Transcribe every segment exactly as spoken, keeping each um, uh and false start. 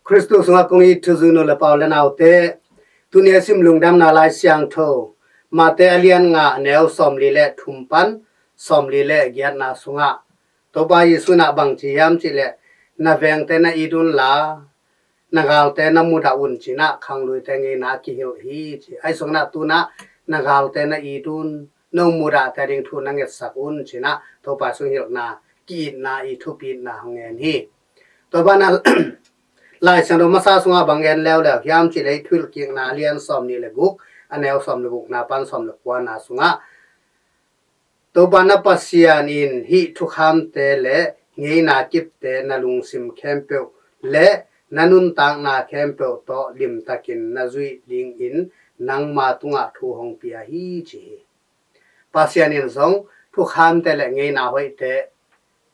Khristu sungah kong it thuzui nu le pa u le naute, tuni a sim lungdamna Lai Siangtho Mate a lian nga, a neu sawmli le thum pan sawmli le giatna sungah Topa Jesu in ah bang ci hiam cih leh, na vengte na it unla, na galte na mudah un ci-in ah khangluite ngeina kihilh hi ci. Ahi zongin ah tu-in ah na galte na it un, no mudahte ading thu na ngetsak un ci-in ah Topa sung hilhna, ki-itna i thupitna hong ngen hi. Tua banah Lai Siangtho masa sungah bang en leuleu hiam cih leh, Thuhilhkikna a lian sawmnih le guk, a neu sawm le gukna pan sawm le kuana sungah Topa na Pasian in hih thukhamte le ngeina kipte na lungsim khempeuh le na nuntakna khempeuh tawh limtakin na zuih dingin nangma tungah thu hong pia hi ci hi. Pasian in zong thukhamte le ngeina hoihte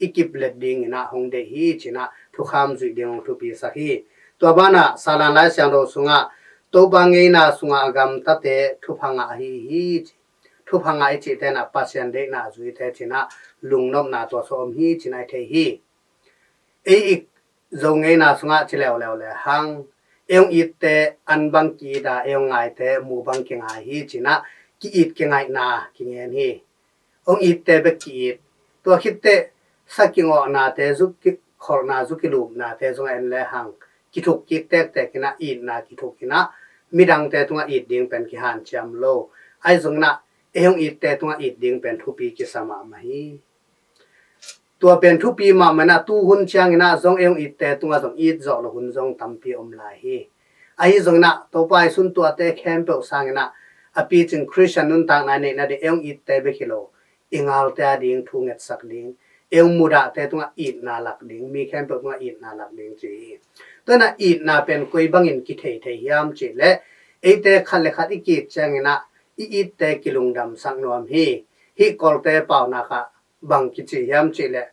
i kip let dingin ah hong deih hi ci-in ah thukham zuih ding hong thupisak hi. Tua banah Salan Lai Siangtho sungah Topa ngeina sungah a gamtate thupha ngah ahi hi ci. Thupha ngah i cihte in ah Pasian deihna zuite ci-in ah lungnopna tua sawm hi ci-in ah i thei hi. Ei i Zo ngeina sungah ci leuleu le hang, ei hong itte an bang ki-it a, ei hong ngaite mu bang kingai hi ci-in ah ki-it kingaihna kingen hi. Hong itte bek ki-it. Tua khit teh sa kingawhnate, zu ki, kholhna, zu kilupnate zong en le hang, kithuk kik tektek in ah, itna kithuk in ah, midangte tungah it ding pen kihanciam lo. Ahi zongin ah ei hong itte tungah it ding pen thupi kisa mahmah hi. Tua pen thupi mahmah in ah, tu hun ciangin ah zong ei hong itte tungah zong it zawh lo hun zong tampi om lai hi. Ahi zongin ah Topa Jesu in tuate khempeuh sangin ah, a picing Khristian nuntakna i neihna ding ei hong itte bek hi lo, i galte ading thu ngetsak ding, ei hong mudahte tungah itna lak ding, mi khempeuh tungah itna lak ding ci hi. Tua in ah itna pen koi bangin kithei thei hiam cih leh, eite khat le khat i ki-it ciangin ah i itte kilungdamsak nuam hi. Hih Kawlte paunak ah bang kici hiam cih leh,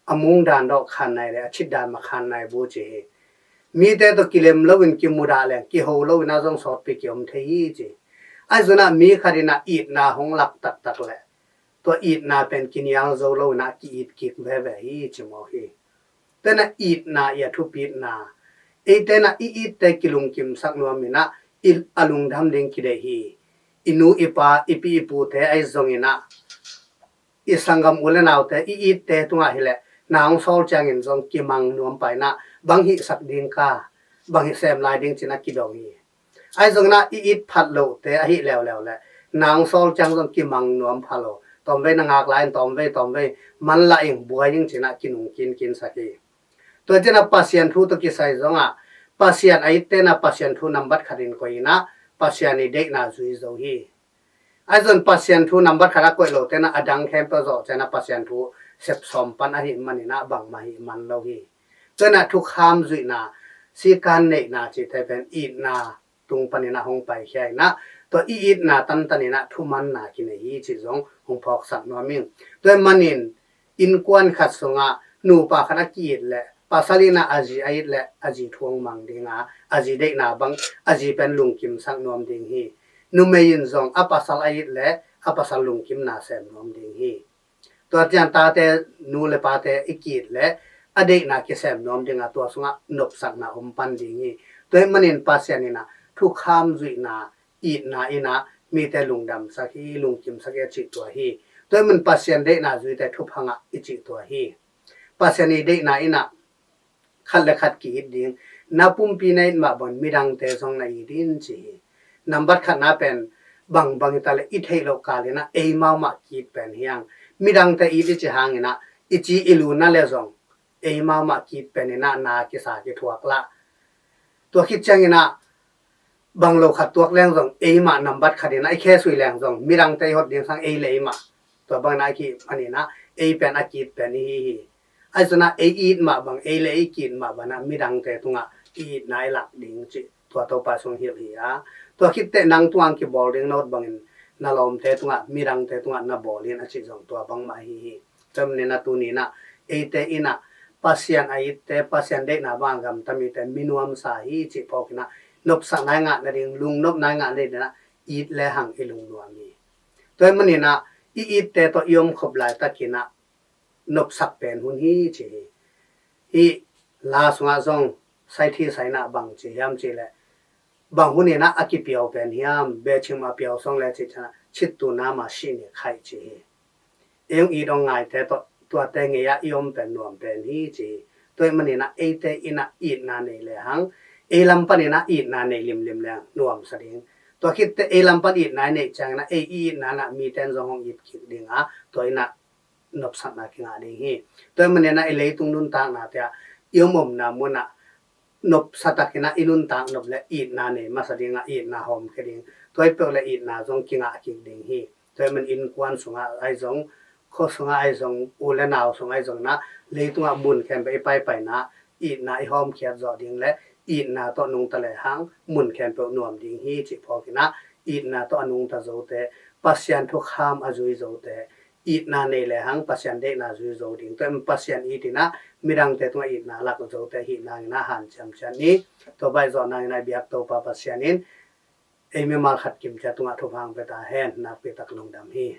a mung dan dawh khan nai le a cit dan mah khan nai bu ci hi. Mite tawh kilem loin kimudah leng kiho loin ah zong sawtpi kiom thei hi ci. Ahi zongin ah mi khat in ah itna hong lak taktak leh, tua itna pen kinial zo loin ah ki-it kik veve hi ci mawk hi. Tua in ah itna i a thupitna, eite in ah i itte kilungkimsak nuam in ah, i, a lungdam ding kideih hi. I nu i pa, i pi i pute ahi zongin ah, i sanggam u le naute, i itte tungah hi leh, na hong sawl ciangin zong kimang nuam pah in ah, bang hihsak ding ka, bang hih sem lai ding ci-in ah kidong hi. Ahi zongin ah i it phat lohte ahi leuleu leh, na hong sawl ciang zong kimang nuam pha lo. Tawmvei na ngak lai in, tawmvei, tawmvei man lah ing, buai ing ci-in ah kinung kinkin sak hi. Tua ciangin ah Pasian thu tawh kisai zongah, Pasian a itte in ah Pasian thu nambat khat in koih in ah, Pasian i deihna zui zo hi. Ahi zongin Pasian thu nambat khat a koih lote in ah a dang khempeuh zawh ciangin ah Pasian thu sep sawm pan ahih manin ah bangmah hih man lo hi. Tua in ah thukham zuihna, sikan neihna cihte pen itna tung panin ah hong paikhia in ah, tua i itna tantan in ah thumanna kinei hi cih zong hong phawksak nuam ing. Tua ahih manin innkuan khat sungah nupa khat a ki-it leh, pasal in ah a zi a it leh a zi thu hong mang ding a, a zi deihna bang, a zi pen lungkimsak nuam ding hi. Numei in zong a pasal a it leh a pasal lungkimna sem nuam ding hi. Tua ciang tate, nu le pate i ki-it leh a deihna kisem nuam ding a, tua sungah nopsakna om pan ding hi. Tua ahih manin Pasian in ah thukham zuihna, itna in ah mite lungdamsak hi, lungkimsak hi a cih tua hi. Tua ahih manin Pasian deihna zuite thupha ngah i cih tua hi. Pasian i deihna in ah khat le khat ki-it ding. Na pumpi na it mah bangin midangte zong na it in ci hi. Nambat khatna pen bangbang hi ta leh i theih loh kal in ah eimau mah ki-it pen hi hang. Midangte it i cih hangin ah i ci i lu na leh zong eimau mah ki-it pen in ah na kisa kithuak lah. Tua khit ciangin ah bang lo khat tuak leng zong eimah nambat khat in ah i khesui leng zong midangte i hot ding sang ei le eimah. Tua bangin ah i ki-it panin ah ei pen a ki-it pen i hi hi. Ahi zongin ah ei it mah bang, ei le ei ki-it mah bangin ah midangte tungah i itna i lak ding cih tua Topa sung hilh hi a. Tua khit teh nang tungah kibawl ding na ut bangin na lawmte tungah, midangte tungah na bawl in a cih zong tua bangmah hi hi. Tua ahih manin ah tuni in ah eite in ah Pasian a itte, Pasian deihna bang a gamta mite mi nuamsa hi cih phawk in ah, nopsakna i ngah nading, lungnopna i ngah nading in ah it le hang i lungnuam hi. Tua ahih manin ah i itte tawh i omkhop laitakin ah nopsak pen hun hi ci hi. Hih la sungah zong Saithi saina bang ci hiam cih leh, bang hun inah a kipiau pen hiam, bechim a piau song le cih cianah chittu nama sihni khaih ci hi. Ei hong it hong ngaite tawh tuate ngei-ah i om pen nuam pen hi ci hi. Tua ahih maninah eite inah itna nei lehang, ei lam paninah itna nei limlim lehang nuamsa ding. Tua khitte ei lam pan itna i neih cianginah ei i itna inah mite in zong hong it kik ding a, tua inah nopsakna kingah ding hi. Tua ahih maninah i leitung nuntaknate ah i om omna munah nopsa takinah i nuntak nop le itna nei masa dingah itna hawmkhia ding. Tua hi peuh le itna zong kingah kik ding hi. Tua ahih man innkuan sungah ahi zong, khua sungah ahi zong, u le nau sungah ahi zong inah leitungah mun khempeuh i paipaina itna i hawmkhiat zawh ding le itna tawh nungta lehang mun khempeuh nuam ding hi cih phawkinah itna tawh a nungta zote, Pasian thukham a zui zote, itna nei lehang Pasian deihna zui zo ding. Tua ahih man Pasian itinah midangte tungah itna lak zote hih nanginah hanciam ciat ni. Tua baih zawh nanginah i biak Topa Pasian in ei mimal khat kimciat tungah thupha hong pia ta hen. Nakpi tak lungdam hi.